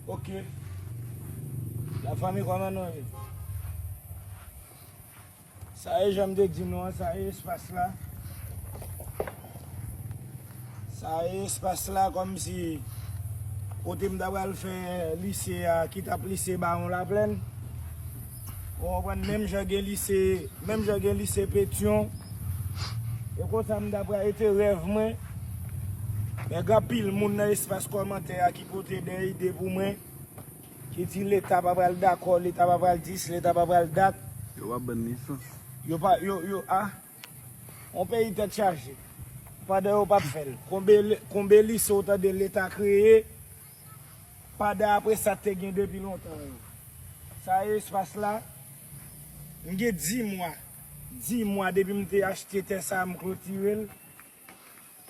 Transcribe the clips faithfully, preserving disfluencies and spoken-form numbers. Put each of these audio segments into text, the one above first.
Ok. Lafanmi, kòman nou ye? Sa e, jan m te di nou an, sa e espas la. Sa e espas la, kòmsi kote m ta pral fè lise a, ki t ap lise Bawon Laplèn. Ou konprann, menm jan gen lise, menm jan gen lise Petyon. E konsa m ta pral rete rèv mwen. Men gen anpil moun nan espas kòmantè a ki pote de ide pou mwen, ki di Leta pa pral dakò, Leta pa pral dis, Leta pa pral dat. Yo pa ban n lisans. Yo pa, yo, yo, a, yon peyi tèt chaje. Pandan yo p ap fè l. Konbe, konbe lise w tande Leta kreye, pandan apre sa te gen depi lontan yo. Sa e espas la, m gen dis mwa. Dis mwa depi m te achte tè sa a, m klotire l.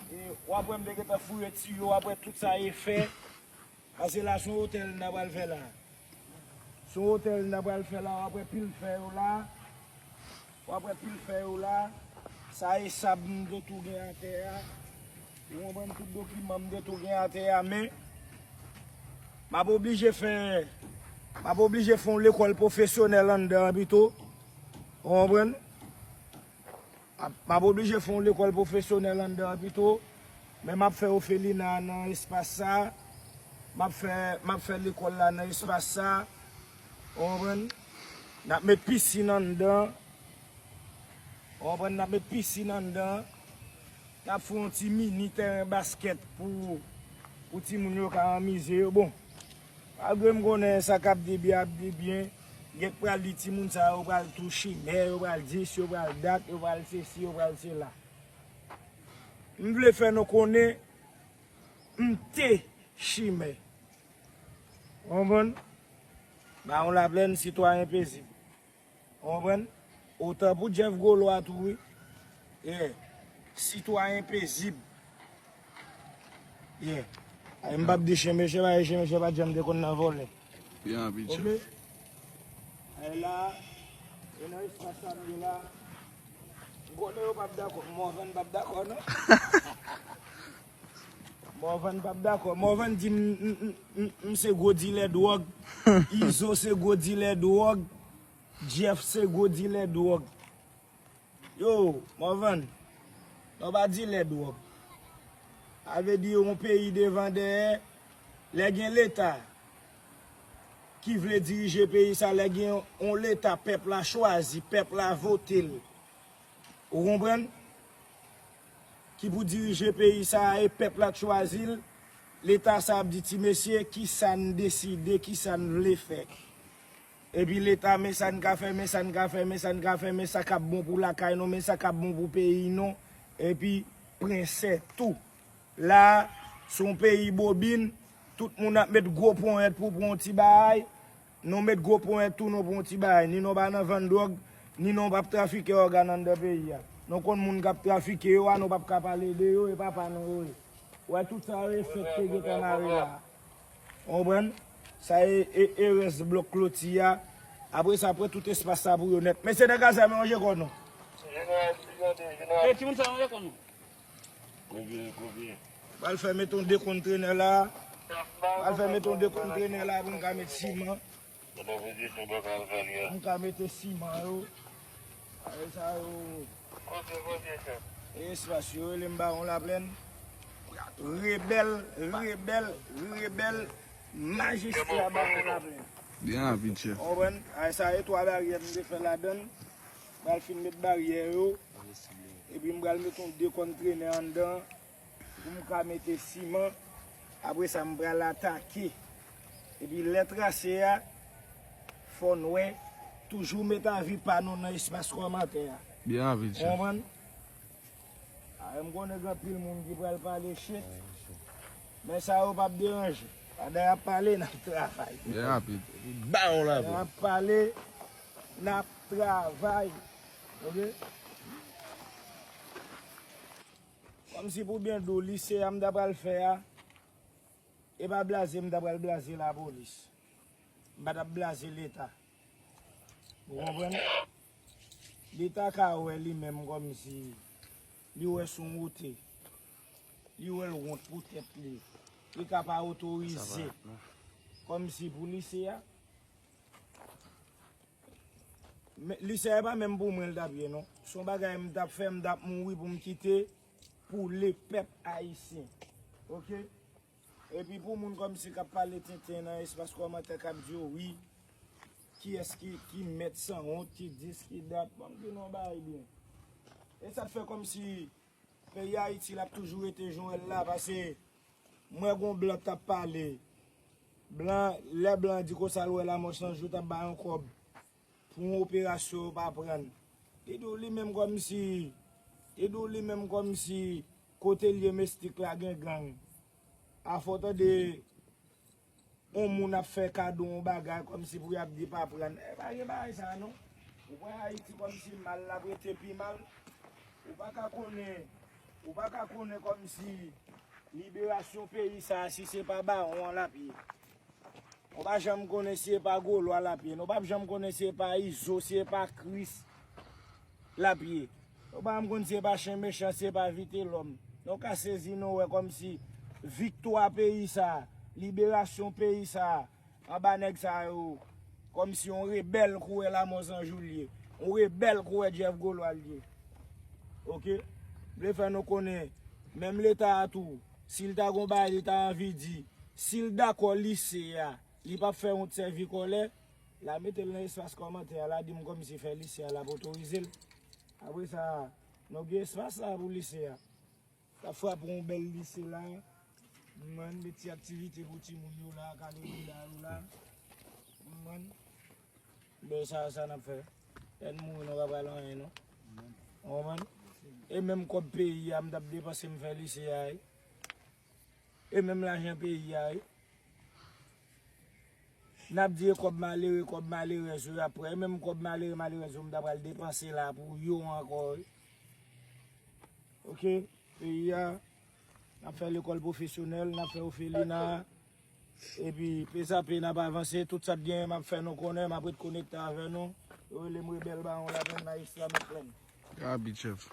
E w ap wè m te gentan foure tiyo, w ap wè tout sa e fè. Paske la se yon otèl n ta pral fè la. Se yon otèl n ta pral fè la, w ap wè pil fè yo la. W ap wè pil fè yo la. Sa e sab m te tou gen atè a. Ou konprann, tout dokiman m te tou gen atè a, men m ap oblije fè, m ap oblije fè yon lekòl pwofesyonèl anndan an pito. Ou konprann? M ap, m ap oblije fè yon lekòl pwofesyonèl anndan an pito. Men m ap fè ofelina nan espas sa. M ap fè, m ap fè lekòl la nan espas sa. Ou konprann? N ap met pisin anndan. Ou konprann? N ap met pisin anndan. N ap fè yon ti mini tèren baskèt pou, pou timoun yo ka anmize yo. Bon, malgre m konnen sa k ap di byen ap di byen, gen k pral di timoun sa yo pral tou chimè, yo pral dis, yo pral dat, yo pral sesi, yo pral sela. M vle fè nou konnen m te chimè. Ou konprann? Bawon Laplèn, sitwayen pezib. Ou konprann? Otan pou Jeff Golo a tou, wi. Yeah. Sitwayen pezib. Yeah. Ay, m p ap di chen mesye, paske chen mesye pa t janm te konn nan vòlè. Byen anpil, chèf. Ok? Ay la, e nan espas sa m ye la. M konnen yo p ap dakò. Morvan p ap dakò, non? Morvan p ap dakò. Morvan di m, m, m, m, m se gwo dilè dwòg. Izo se gwo dilè dwòg. Jeff se gwo dilè dwòg. Yo, Morvan, nou pa dilè dwòg. Sa vle di yon peyi devan dèyè, lè gen Leta ki vle dirije peyi sa, lè gen yon Leta pèp la chwazi, pèp la vote l. Ou konprann? Ki pou dirije peyi sa a e pèp la t chwazi l, Leta sa ap di, ti mesye, kisa n deside, kisa n vle fè? Epi Leta, men sa n ka fè, men sa n ka fè, men sa n ka fè, men sa k ap bon pou lakay nou, men sa k ap bon pou peyi nou. Epi prensè tou. La a, se yon peyi bobin, tout moun ap met gwo ponyèt pou pran yon ti bagay. Nou met gwo ponyèt tou, nou pran yon ti bagay. Ni nou pa nan vann dwòg, ni nou p ap trafike ògàn anndan peyi a. Nou konn moun k ap trafike yo a, nou p ap ka pale de yo, e pa pa nou yo ye. Wè, tout sa yo e fèk te gentan mare la. Ou konprann? Sa e, e, e rès blòk kloti a. Apre sa, pran tout espas sa pou yo nèt. Mesye, nèg a sa manje kò nou. E timoun sa manje kò nou. Pral fè met yon de kontrenè la. Pral fè met yon de kontrenè la pou m ka met siman. M ka mete siman yo. Ay, sa yo. E espas yo rele m Bawon Laplèn. Rebèl, rebèl, rebèl, majistra Bawon Laplèn. Byen rapid, chèf. Ou konprann? Ay, sa e twa baryè m te fè ladann. M pral fin met baryè yo. Epi m pral met yon de kòntrenè anndan. Pou m ka mete siman, apre sa, m pral atake. Epi lè trase a, fò n wè, toujou met avi pa nou nan espas kòmantè a. Byen anpil, chèf. Ou konprann? A, m konnen gen anpil moun ki pral pale shit, men sa yo p ap deranje. Pandan y ap pale, n ap travay. Byen rapid. Bawon la. Y ap pale, n ap travay. Oke? Kòmsi pou byen di w, lise a m ta pral fè a, e pa blaze m ta pral blaze lapolis. M pa t ap blaze Leta. Ou konprann? Leta ka wè li menm kòmsi li wè s on wote. Li wè l wont pou tèt li. Li ka pa otorize. Sa pa non. Kòmsi pou lise a. Men, lise a pa menm pou mwen l t ap ye non. Se yon bagay m t ap fè, m t ap mouri pou m kite pou lepèp ayisyen. Oke? Epi pou moun kòmsi k ap pale tenten nan espas kòmantè k ap di yo wi, kiyès ki, ki mèt sanwont, ki dis, ki dat, ban m di nou yon bagay byen. E sa k fè kòmsi peyi Ayiti l ap toujou rete jan l la, paske m wè gon blan t ap pale. Blan, lè blan di konsa l wè Lamò San Jou t ap bay yon kòb pou yon operasyon yo pa pran. Li di w li menm kòmsi, li di w li menm kòmsi kote l ye Mestik la gen gang. Afè w tande yon moun ap fè kado yon bagay kòmsi pou y ap di pa pran. E pa gen bagay sa non. Ou kwè Ayiti kòmsi mal l ap rete pi mal? Ou pa ka konnen, ou pa ka konnen kòmsi liberasyon peyi sa a si se pa bawon an l ap ye. Nou pa janm konnen si e pa Golwa l ap ye. Nou p ap janm konnen si e pa Izo, si e pa Kris l ap ye. Nou pa janm konn si e pa Chen Mechan, si e pa Vitelòm. Nou ka sezi nou wè kòmsi viktwa peyi sa, liberasyon peyi sa, anba nèg sa yo, kòmsi yon rebèl kourè Lamò San Jou l ye. Yon rebèl kourè Jeff Golwa l ye. Oke? M vle fè nou konnen, menm Leta a tou, si l ta gon bagay li ta anvi di, si l dakò lise a, li p ap fè wont sèvi kòlè, la mete l nan espas kòmantè a, la di m kòmsi fè lise a l ap otorize l. Apre sa, nou gen espas la pou lise a. L ap frape yon bèl lise la. Mwen, de ti aktivite pou timoun yo la, kale bouda yo la. Mwen, ben sa, sa n ap fè. Lè n mouri, nou pa pral anyen non. Ou konprann? E menm kòb peyi a, m t ap depanse m fè lise a, wi. E menm lajan peyi a, wi. N ap di e kòb malere, kòb malerèz yo y ap pran. E menm kòb malere, malerèz yo, m ta pral depanse la pou yo ankò, wi. Oke, peyi a, n ap fè lekòl pwofesyonèl, n ap fè ofelina, epi pezape n ap avanse, tout sa k genyen m ap fè nou konnen, m ap ret konekte avè nou. Yo rele m Rebèl Bawon Lapenn, Maestra Mèt Lèn. Gaby Chef.